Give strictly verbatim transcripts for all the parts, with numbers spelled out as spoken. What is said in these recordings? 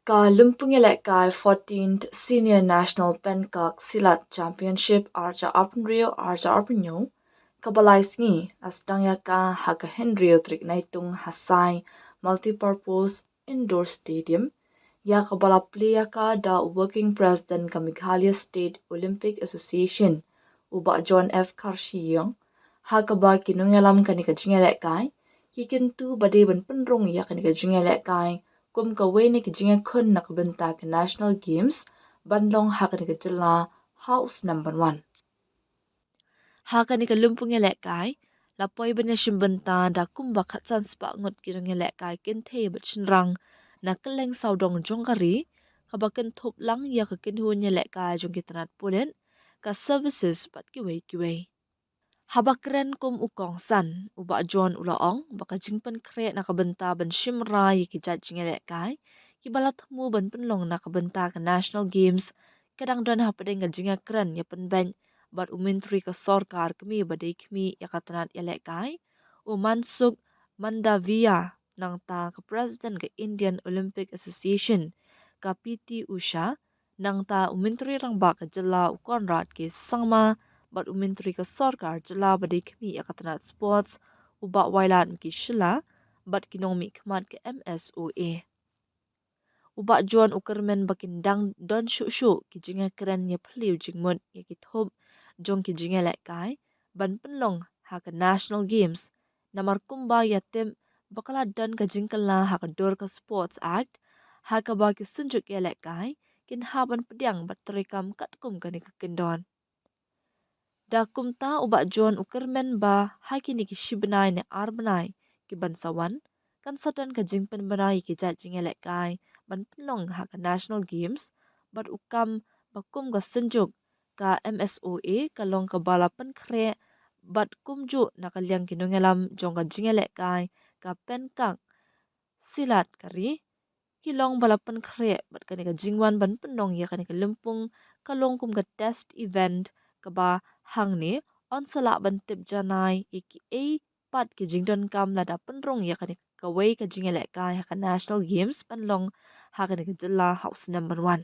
Ka lympung ïalehkai fourteenth Senior National Penkak Silat Championship arhajar arphew hynriew arhajar arphew hynñiew, kaba lai sngi la sdang ïa ka ha ka hynriew tarik Naitung ha Sai Multipurpose Indoor Stadium, ïa kaba la plie ïa ka da u Working President ka Meghalaya State Olympic Association, u Bah John F Kharshiing, ha kaba ki nongïalam kane ka jingïalehkai ki kyntu ba dei ban pynrung ïa kane ka jingïalehkai kum kawei na ki jingïakhun na ka bynta ka National Games ban long ha kane ka jylla ha u snem ban wan. Ha kane ka lympung ïalehkai la poi ban ïashim bynta da kumba khatsan spah ngut ki nongïalehkai kynthei bad shynrang na kylleng sawdong jong ka ri, kaba kynthup lang ïa ka kynhun ïalehkai jong ki tnat pulit, ka services bad kiwei kiwei. Haba kren kum u kongsan, u Bah John u la ong ba ka jingpynkhreh na ka bynta ban shim rai ïa ki jait jingïalehkai kiba la thmu ban pynlong na ka bynta ka National Games ka dang don hapdeng ka jingïakren ïapynbeit bad u Myntri ka Sorkar Kmie ba dei khmih ïa ka tnat ïalehkai, u Mansukh Mandaviya, nangta ka President ka Indian Olympic Association, ka P T Usha, nangta u Myntri Rangbah ka jylla u Conrad K Sangma, bad u Myntri ka Sorkar Jylla ba dei khmih ïa ka tnat Sports, u Bah Wailadmiki Shylla, bad ki nongmihkhmat ka M S O A. U Bah John u kyrmen ba kin dang don shuh shuh ki jingïakren ïaphylliew jingmut ïa ki thup jong ki jingïalehkai ban pynlong ha ka National Games, namar kumba ïatip ba ka la don ka jingkylla ha ka dur ka Sports Act, ha kaba ki synjuk ïalehkai kin hap ban pdiang bad treikam katkum kane ka kyndon. Da kumta u Bah John u kyrmen ba ha kine ki shi bnai ne ar bnai ki ban sa wan, kan sa don ka jingpynbna ïa ki jait jingïalehkai ban pynlong ha ka National Games, bad u kam ba kum ka synjuk ka M S O A ka long kaba la pynkhreh bad kumjuh na ka liang ki nongïalam jong ka jingïalehkai ka Penkak Silat ka ri, ki long ba la pynkhreh bad kane ka jingwan ban pynlong ïa kane ka lympung ka long kum ka test event kaba hangne yn sa lah ban tip janai ïa kiei pat ki jingdonkam lada pynrung ïa kane kawei ka jingïalehkai ha ka National Games ban long ha kane ka jylla ha u snem ban wan.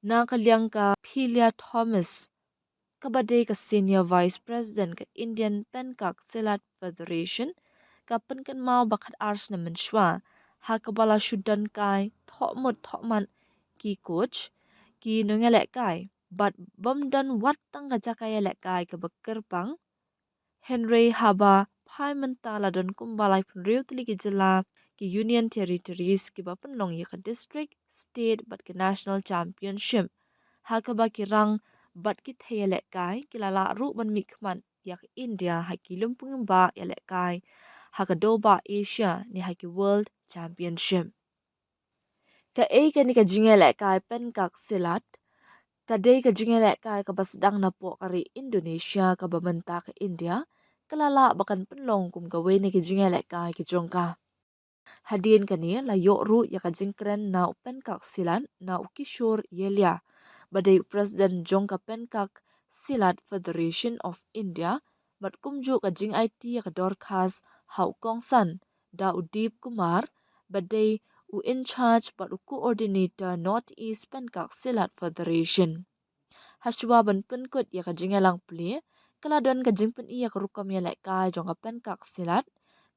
Na ka liang ka Phelia Thomas, kaba dei ka Senior Vice President ka Indian Penkak Silat Federation, ka pynkynmaw ba khatar snem mynshuwa ha kaba la shu don kai thohmut thohmat ki coach, ki nongïalehkai, bad bym don wat tang ka jaka ïalehkai kaba kyrpang. Hynrei haba phai mynta la don kumba laiphew hynriew tylli ki jylla, ki Union Territories kiba pynlong ïa ka District, State bad ka National Championship, ha kaba ki rang bad ki thei ïalehkai ki la lah ruh ban mihkhmat ïa ka India ha ki lympung ba ïalehkai ha ka dewbah Asia ne ha ki World Championship. Kaei kane ka jingïalehkai Penkak Silat? Ka dei ka jingïalehkai kaba sdang napoh ka ri Indonesia kaba mynta ka India ka la lah ba kan pynlong kum kawei na ki jingïalehkai ki jong ka. Hadien kane la ïoh ruh ïa ka jingkren na u Penkak Silat na u Kishore Yelya, ba dei u President jong ka Penkak Silat Federation of India, bad kumjuh ka jingaiti ïa ka dorkhas ha u kongsan da u Deep Kumar, ba dei u in charge bad u coordinator North East Penkak Silat Federation. Hashwa ban pynkut ïa ka jingïalang plie, ka la don ka jingpyni ïa ka rukom ïalehkai jong ka Penkak Silat,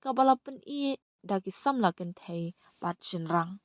kaba la pyni da ki samla kynthei bad shynrang.